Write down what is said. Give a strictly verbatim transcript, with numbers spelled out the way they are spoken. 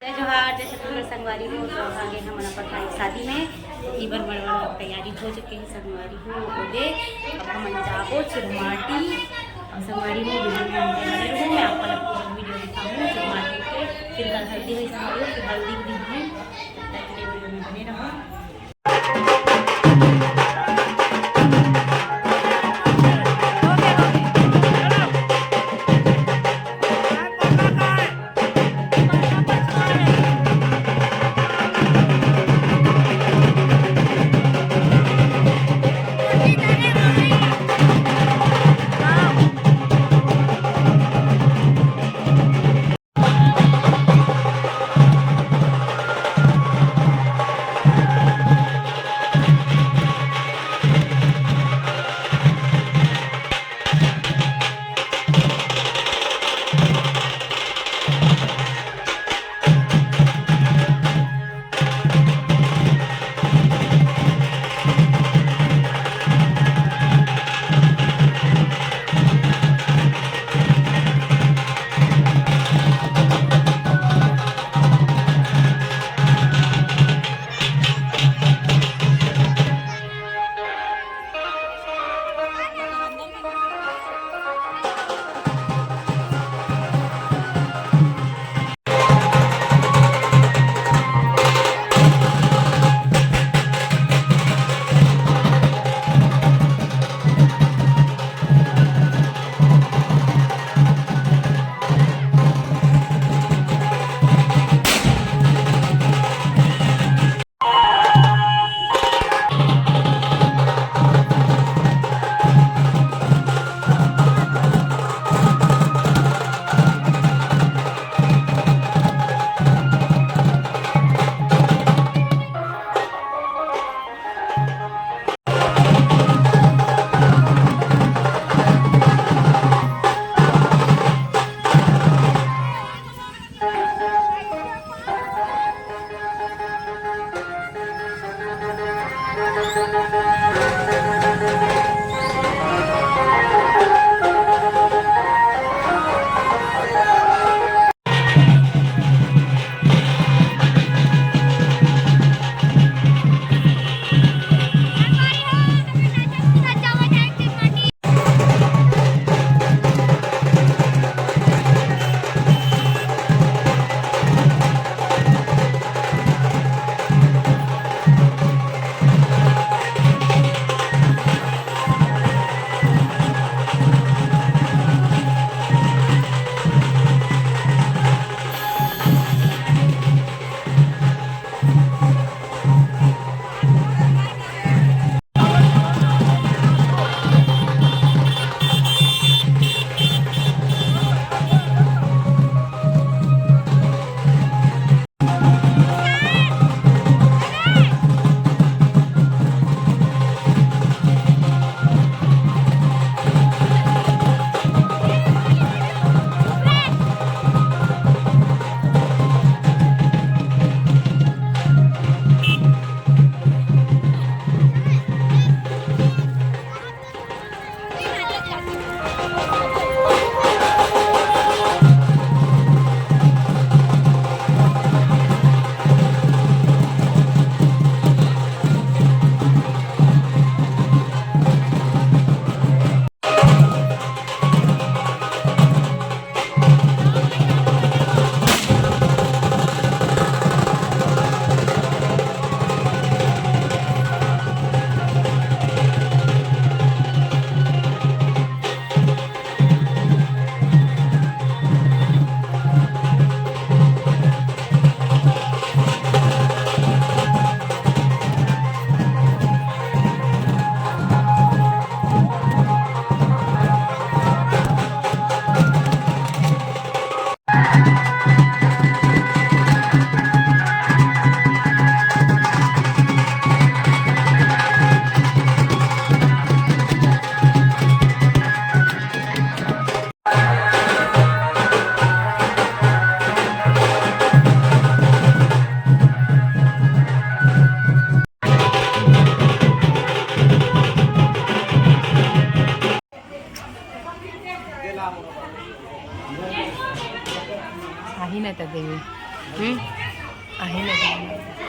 जय जोहार, जय छत्तीसगढ़ संगवारी हो। तो आगे हमन अपन भाई के शादी में, इबर बड़ बड़ तैयारी हो चुके हे संगवारी हो। ओदे अब हमन जाबो चिरमाटी। और संगवारी हो, वीडियो में बने रहो, मैं आपको पूरा वीडियो दिखाऊंगी चिरमाटी के। फिर कल हल्दी हुई संगवारी हो, फिर हल्दी भी हुई, तब तक के लिए वीडियो में बने रहो। आहे ना।